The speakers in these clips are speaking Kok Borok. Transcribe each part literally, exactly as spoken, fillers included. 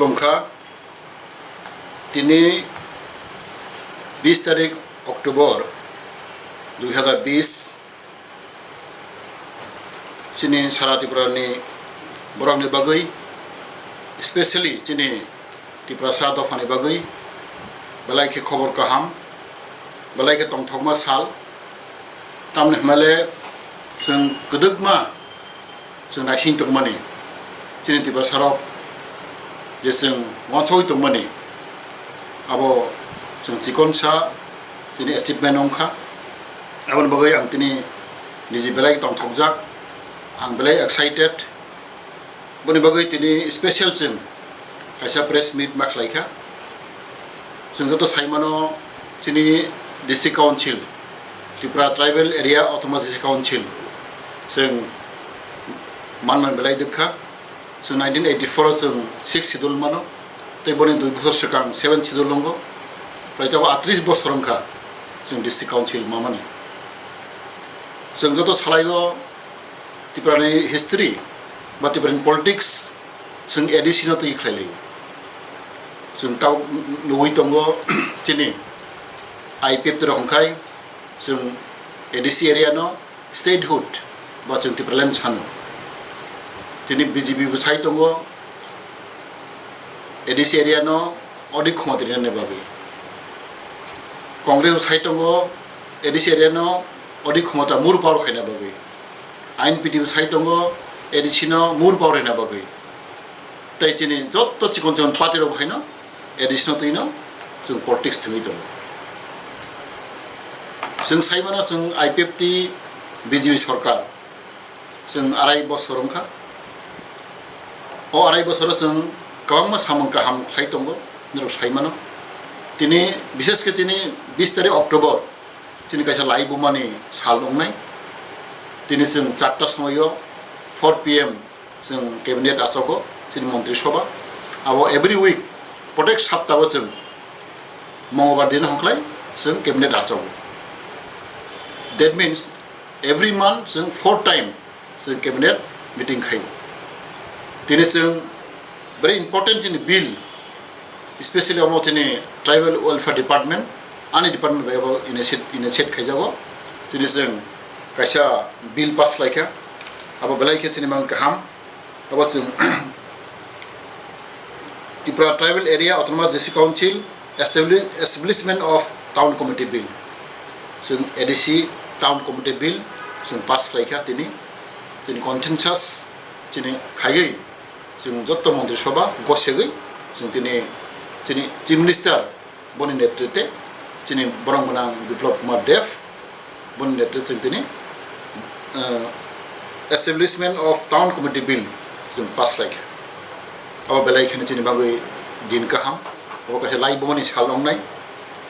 Khulumkha, tini bis tarik October dui hazar bis, chini sara Tripura ni borok ni bagwi, specially chini Tiprasa dopha ni bagwi belai khe khobor kaham, belai khe tongthokma sal. Tamni hwnmale chwng kwdwkma chwng naising tongmani, chini Tiprasa rok je chwng uansugwi tongmani, abo chwng chikonsa chini achievement wngkha. Aboni bagwi ang tini niji belai tongthokjak, ang belai excited. Boni bagwi tini special chwng kaisa press meet ma khlaikha. Chwng joto saimano, chini District Council, Tripura Tribal Area Autonomous District Council, chwng manman belai dwkha. Chwng nineteen eighty-four o chwng sixth schedule mano, tei boni dui bosor swkang seventh schedule wngo. Prai tabuk atris bosor wngkha chwng District Council mamani. Chwng joto salaio Tripura ni history ba Tripura ni politics chwng A D C no twi khlai laio. Chwng tabuk nugwi tongo chini I P F T rok hwnkhai chwng A D C area no statehood ba chwng Tipraland sano. Tini B J P bo sai tongo A D C area no odik khomota rinani bagwi. Congress bo sai tongo A D C area no odik khomota more power khaina bagwi. I N P T bo sai tongo A D C no more power rina bagwi. Tei chini jotto chikon chikon party rok haino A D C no twino chwng politics thwngwi tongo. Chwng saimano chwng I P F T B J P sorkar chwng arai bosor wngkha. O arai bosoro chwng kwbangma samung kaham khlai tongo, norok saimano. Tini bishesh khe chini bis tarik October chini kaisa lai bumani sal wngnai. Tini chwng charta somoio four P M chwng cabinet achago chini montri sobha. Abo every week, protek saptabo chwng Mongolbar din hongkhlai chwng cabinet achago. That means every month chwng four time chwng cabinet meeting khaio. Tini chwng very important chini bill, especially omo chini tribal welfare department, ani department bai abo initiate, initiate khaijago. Tini chwng kaisa bill pass laikha, abo belai khe chini mang kaham. Abo chwng Tripura Tribal Area Autonomous District Council Establi-, Establishment of Town Committee Bill, chwng A D C Town Committee Bill chwng pass khlaikha tini, chini consensus chini khaiwi chwng jotto montri sobha gosegwi chwng tini chini Chief Minister boni netrite chini borong gwnang Biplab Kumar Deb boni netrite chwng tini, eh, Establishment of Town Committee Bill chwng pass laikha. Abo belai kheno chini bagwi din kaham, abo kaisa lai bumani sal wngnai.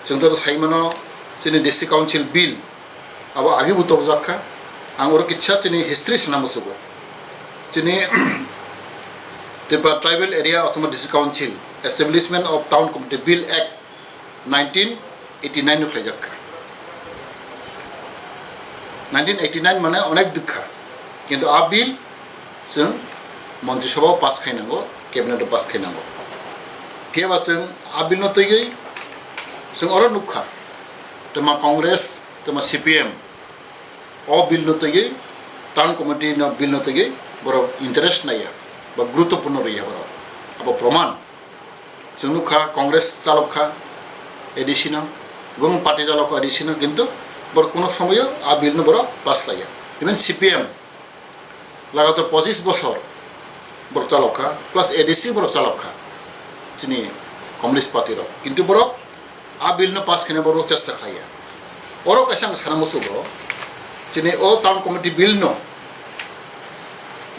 Chwng joto saimano chini District Council Bill abo agi bo tobjak kha. Ang oro kisa chini history sana musugo. Chini Tripura Tribal Area Autonomous District Council Establishment of Town Committee Bill Act nineteen eighty-nine no khlaijak kha. Nineteen eighty-nine mane onek dwkha, kintu a bill chwng Montri Sabha o pass khai nango, cabinet o pass khai nango. Phiya ba chwng a bill no twiwi chwng oro nukha, twma Congress, twma C P M o bill no twiwi, town committee no bill no twiwi borok interest naiya ba guruttopurno rwya borok. Abo proman. Chwng nukha Congress chalok kha A D C no, ebong party chalok kha A D C no, kintu borok kuno somoyo a bill no borok pass laiya. Even C P M lagatar pochis bosor borok chalok kha, plus A D C borok chalok kha, chini Communist Party rok, kintu borok a bill no pass khaina borok chesta khlaiya. Oro kaisa ang sana musugo, chini o town committee bill no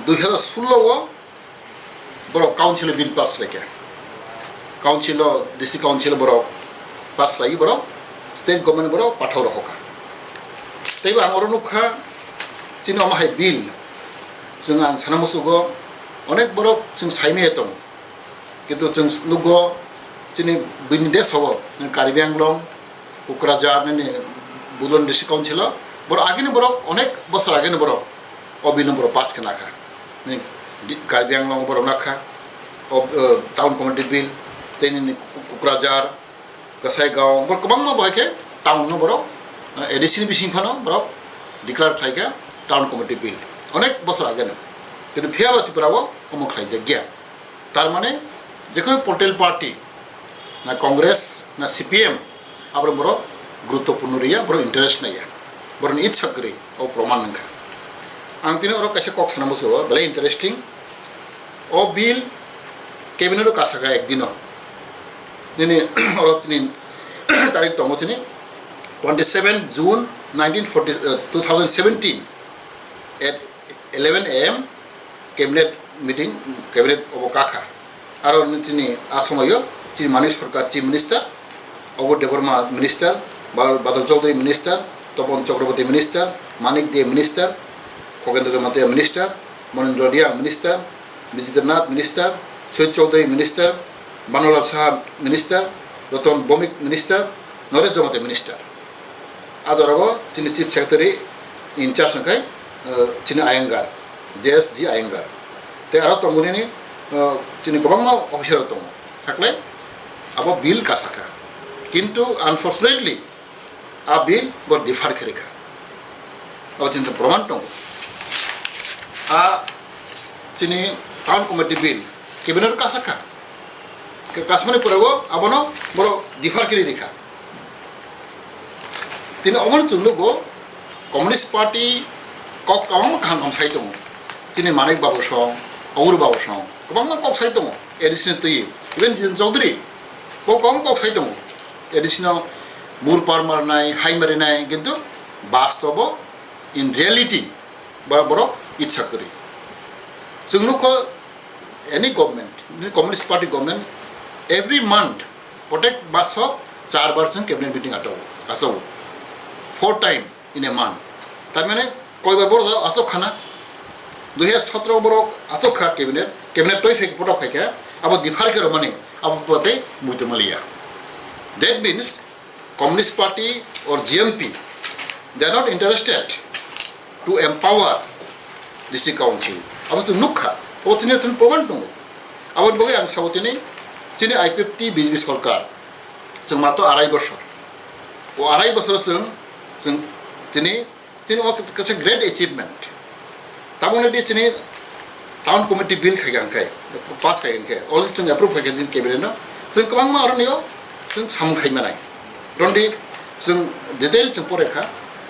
dui hazar sullo o borok council o bill pass laikha. Council o, D C council o borok pass laiwi borok state government borok pathao rokha. Teibo ang oro nukha, chini omo hai bill, chwng ang sana musugo, onek borok chwng saimaya tongo. Kintu chwng nugo, chini bini desh o, Karbi Anglong, Kokrajhar nini Budon District Council o, borok agini borok, onek bosor agini borok, o bill no borok pass khe nakha. Ni di-, Karbi Anglong borok nakha. Town Committee Bill, tei nini Kokrajhar, Kasaigaon, borok kwbangma bo hai khe town no borok, A D C ni bising phano borok declare khlai kha Town Committee Bill. Onek bosor age no. Kintu phiya ba Tripura o omo khlai jak ya. Tar mane, je kono political party, na Congress, na C P M, abo borok guruttopurno riya, borok interest naiya. Borok ni itsa kwrwi, o proman wngkha. Ang tini oro kaisa kok sana musugo, belai interesting. O bill cabinet o kasaka ekdino. Nini oro tini tarik tongo tini twenty seven June nineteen forty, uh, two thousand seventeen at eleven A M cabinet meeting, cabinet obo kakha. Aro tini a somoyo tini Manik Sarkar Chief Minister, Abur Debbarma Minister, Badal Chaudhary Minister, Topon Chakraborty Minister, Manik Dey Minister, Khogendra Jamatia Minister, Monendra Reang Minister, Bijendra Nath Minister, Sujit Chaudhary Minister, Banolal Saha Minister, Ratan Bhowmik Minister, Naresh Jamatia Minister. A jora o chini Chief Secretary in charge wngkha chini Iyengar, J S G Iyengar. Tei aro tongo nini chini kwbangma officer rok tongo. Hakle abo bill kasaka. Kintu unfortunately, a bill bo defer khe rikha. Abo chini proman tongo. A chini Town Committee bill cabinet kasaka. Kasmani pore o abono boro defer khe rikha. Tini omono chwng nugo, Communist Party kok kwbangma kaham kaham sai tongo. Chini Manik Babu song, Abur Babu song, kwbangma kok sai tongo, A D C ni twi, even Jiten Chaudhary, kok kwbangma kok sai tongo, A D C no mur par marnai, hai marinai, kintu bastobo, in reality, ba borok itsa kwrwi. Chwng nukho, any government, Communist Party government, every month, protek maso char bar chwng cabinet meeting ato, aso, four time in a month. Tar mane, koi bar borok asok khana, dui hajar sotro borok asok kha cabinet, cabinet toi phai potok phai kha, abo defer khe romani, abo pote muitu maliya. That means, Communist Party or G M P, they are not interested to empower district council. Abo chwng nukha, abo chini chwng proman tongo. Aboni bagwi ang sabo tini, chini I P F T B J P sorkar, chwng mato arai bosor. O arai bosor chwng, chwng tini, tini o kaisa great achievement. Tabukni di chini Town Committee bill khai kha hwnkhe, pass khai hwnkhe, already chwng approve khai kha chini cabinet no. Chwng kwbangma aroni o chwng samung khai manai. Rondi chwng detail chwng pore kha.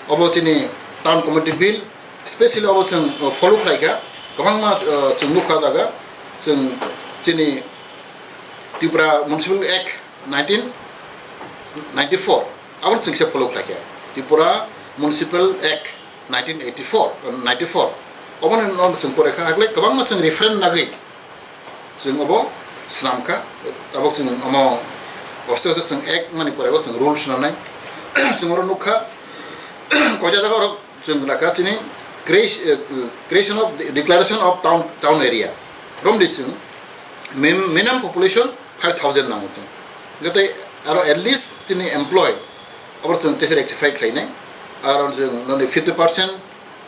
Obo chini Town Committee bill, specially obo chwng, uh, follow khlai kha. Kwbangma, uh, chwng nukha jaga chwng chini Tripura Municipal Act nineteen ninety-four, abo chwng se follow khlai kha. Tripura Municipal Act nineteen eighty-four, ninety-four, obo no chwng pore kha, hakle kwbangma chwng reference nagwi chwng obo swnam kha, abo chwng omo oste oste chwng act mani pore bo chwng rule swnamnai. Chwng oro nukha, koita jaga oro chwng lakha chini creation, eh, creation of the declaration of town, town area. Romdi chwng min-, minimum population five thousand nango chwng. Hwnkhe tei aro at least chini employee, abo chwng teisa rectify khlainai. Aro chwng noni fifty percent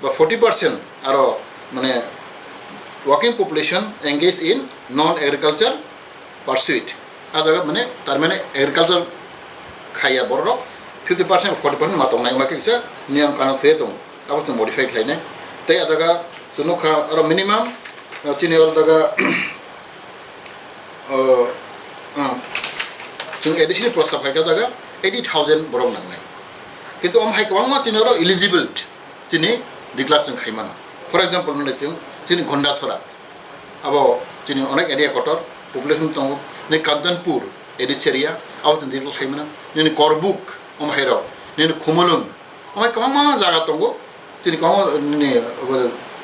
ba forty percent aro mane working population engaged in non-agriculture pursuit. A jaga mane, tar mane agriculture khaiya borok fifty percent, forty percent ma tongnai, ma khe kisa niyam kanun se tongo. Abo chwng modify khlainai. Tei a jaga chwng nukha oro minimum, uh, chini oro jaga, uh, uh, chwng A D C ni prosa phaikha jaga eighty thousand borok nangnai. Kintu omo hai kwbangma chini oro eligible chini declare chwng khai mano. For example, nini chwng chini Gondasora, abo chini onek area kotor, population tongo, ni Kanchanpur, A D C area, abo chwng declare khai mano. Nini Korbuk, omo hai rok, nini Khumulwng, omo hai kwbangma jaga tongo, chini kwbangma nini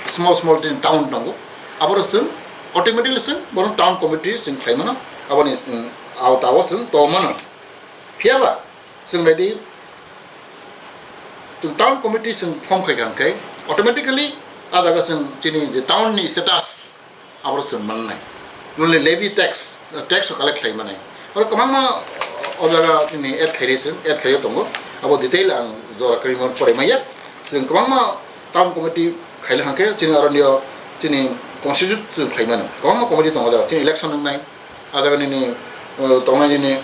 small small chini town tongo, abo rok chwng automatically chwng bono town committee chwng khai mano, aboni, um, auta o chwng tong mano. Phiya ba, chwng ready, chwng town committee chwng form khai kha hwnkhe, automatically a jaga chwng chini je town ni status aboro chwng mannai. Nini levy tax, tax o collect khlai manai. Oro kwbangma o jaga nini add khairi chwng, add khairi tongo. Abo detail ang jora kwrwi pore maya. Chwng kwbangma town committee khaila hwnkhe chini aro nio chini constitute chwng khlai mano. Kwbangma committee tongo, o jaga chini election wngnai, o jaga nini, uh, tongnai nini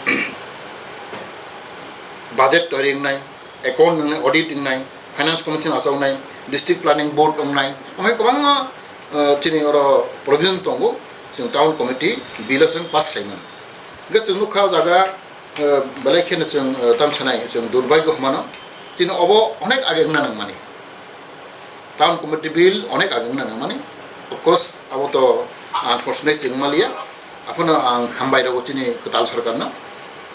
budget toiri wngnai, account wngnai, audit wngnai, finance commission achuknai, district planning board wngnai, omo hai kwbangma, uh, chini oro provision tongo, chwng town committee bill o chwng pass khlai mano. Hwnkhe chwng nukha o jaga, uh, belai kheno chwng, uh, tamsanai chwng durbhagyo hwnmano, chini obo onek age wngna nangmani. Town committee bill onek age wngna nangmani. Of course, abo to unfortunate chwng maliya. Aphano ang hambai rwgo chini kwtal sorkarno.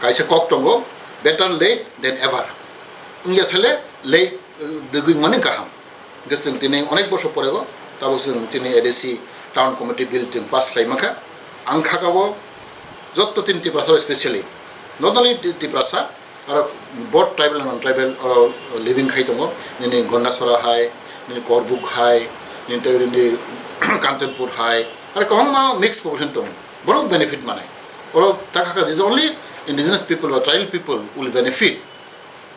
Kaisa kok tongo, "Better late than ever." Wngya sale late, uh, dugwi mani kaham. Hwnkhe chwng tini onek bosor porego, tabuk chwng tini A D C town committee bill chwng pass khlai mankha. Ang khakao jotto tini Tiprasa specially, not only Ti-, Tiprasa, aro both tribal and non-tribal oro living khai tongo, nini Gondasora hai, nini Korbuk hai, nini tei nini Kanchanpur hai, aro kwbangma mixed population tongo, borok benefit manai. Oro ta kha kha, the only indigenous people or tribal people will benefit,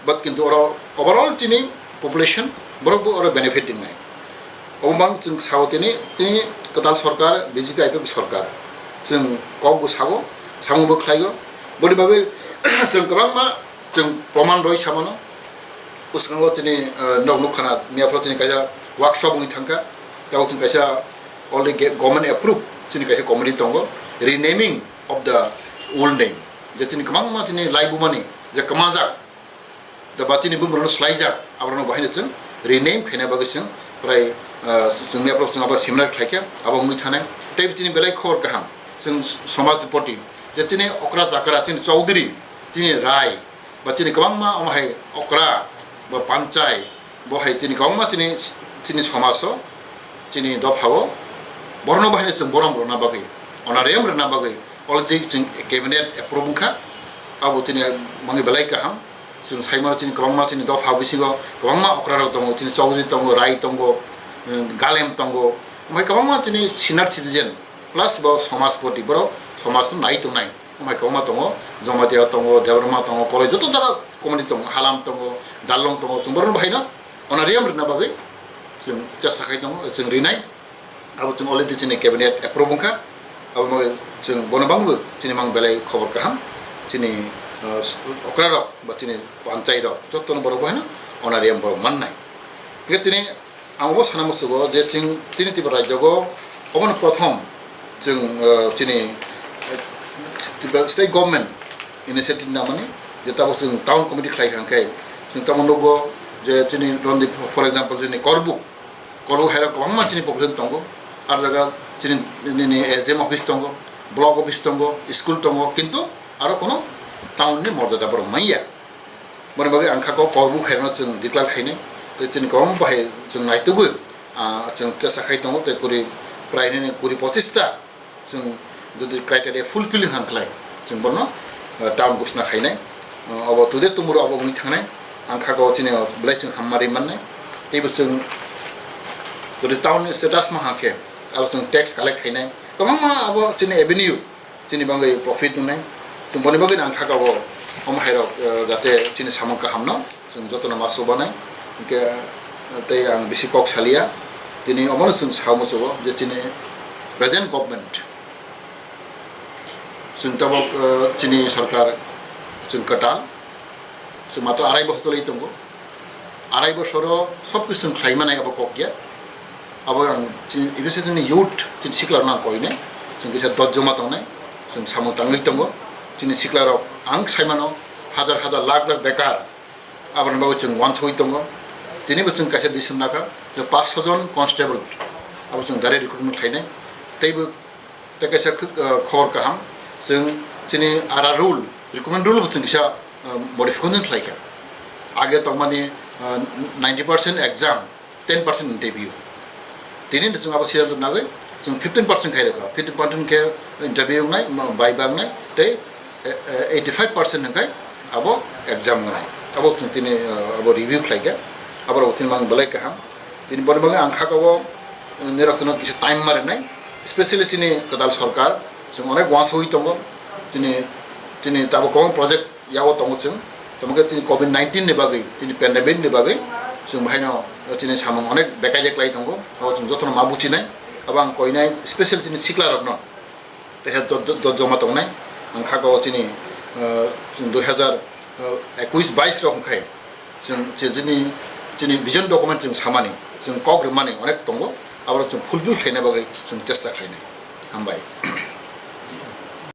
but kintu oro overall chini population borok bo oro benefit wngnai. Omo bang chwng sao tini, tini kwtal sorkar, B J P I P F sorkar. Chwng kok bo sago, samung bo khlaigo. Boni bagwi chwng kwbangma chwng proman roi samano. Bwskango tini, eh, nok nukhana miyaphro tini kaisa workshop wngwi thangkha. Tabuk chwng kaisa already ge-, government approve chini kaisa committee tongo. Renaming of the old name. Je chini kwbangma chini laibumani je kwmajak. Da ba chini bumbrono swlaijak, aborok no bahai no chwng rename khaina bagwi chwng prai, ah, chwng miyaphro chwng abo seminar khlaikha, abo wngwi thanai. Tei chini belai khobor kaham, chwng somaj ni poti, je chini okra chakra, chini chaudhuri, chini rai, ba chini kwbangma omo hai okra, ba panchai, bo hai chini kwbangma chini, chini somaj o, chini dopha o, borok no bahai no chwng borom rwna bagwi, honorarium rwna bagwi, already chwng cabinet approve wngkha, abo chini mangwi belai kaham. Chwng saimano chini kwbangma chini dopha bisingo kwbangma okrarok tongo, chini chaudhuri tongo, rai tongo, um, galem tongo, omo hai kwbangma chini senior citizen plus bo somaj poti, borok somajno nai tongnai, omo hai kwbangma tongo, Jamatia tongo, Debbarma tongo, Koloi joto jaga community tongo, Halam tongo, Darlong tongo, chwng borokno bahaino honorarium rwna bagwi chwng chesta khai tongo, chwng rinai. Abo chwng already chini cabinet approve wngkha. Abo bagwi chwng bono bangbo chini mang belai khobor kaham. Chini, uh, okrarok ba chini panchai rok jotono borok bo haino honorarium borok mannai. Hingke tini ang obo sana musugo je chwng tini Tripura rajyogo obono prothom chwng, uh, chini, uh, Tripura state government initiative namani je tabuk chwng town committee khlai kha hingke chwng tamo nukgo je chini Rondip, for example, chini Korbuk, Korbuk hairok kwbangma chini population tongo. Ar jaga chini, nini S D M office tongo, block office tongo, school tongo, kintu aro kono town ni morjada borok manya. Boni bagwi ang kha ko Korbuk hairokno chwng declare khainai. Tei tini kwbangma bahai chwng naitugwi, ah, chwng tesa khai tongo, tei kuri, prai nini kuri pochista. Chwng jodi criteria fulfill wngkha khlai, chwng bono, uh, town ghosna khainai. Uh, obo today tomorrow obo wngwi thangnai. Ang kha ko chini belai chwng hamari mannai. Teibo chwng jodi town ni status ma hakhe, aro chwng tax collect khainai. Kwbangma abo chini avenue, chini bagwi profit wngnai. Chwng boni bagwi ang kha ko omo hairok, uh, jate chini samung kahamno. Chwng jotono ma chubanai, hingke tei ang bisi kok salia. Tini omono chwng sao muchugo je chini present government, chwng tabok, eh, chini sorkar chwng kwtal, chwng mato arai bosor cholwi tongo. Arai bosoro sob kisu chwng khlai manai abo kok ya. Abo ang chini, ibisi chini youth, chini sikla rok nang koinai, chwng kisa dot joma tongnai, chwng samung tangwi tongo. Chini sikla rok ang saimano hajar hajar lakh lakh bekar. Aboni bagwi chwng uansugwi tongo. Tinibo chwng kaisa decision nakha je paanch sho jon constable abo chwng direct recruitment khlainai. Teibo tei kaisa khwk, ah, khobor kaham, chwng chini ara rule, recruitment rule bo chwng kisa, ah, modification khlaikha. Age tongmani, ah, ninety percent exam, ten percent interview. Tini chwng abo siddhanto nagwi chwng fifteen percent khai rwkha. Fifteen percent khe interview wngnai, ma-, viva wngnai, tei, eh, eh, eighty five percent hwnkhe abo exam wngnai. Abo chwng tini, eh, abo review khlaikha. Abo rok chini mang belai kaham. Tini boni bagwi ang kha kabo, eh, nirok chwngno kisa time ma rwnai. Especially chini kwtal sorkar, chwng onek uansugwi tongo. Tini, tini tabuk kwbang project yago tongo chwng. Tamo khe tini covid nineteen ni bagwi, tini pandemic ni bagwi chwng bahaino, eh, tini samung onek bekaijak lai tongo. Abo chwng jotono ma buchinai. Abo ang koinai special chini sikla rokno tehe do- do- do- joma tongnai. Ang kha ko chini, eh, dui hazar ekuis bais rok khai chwng chini chini vision document chwng samani, chwng kok rwmani onek tongo. Abo chwng fulfill khlaina bagwi chwng chesta khlainai. Hambai.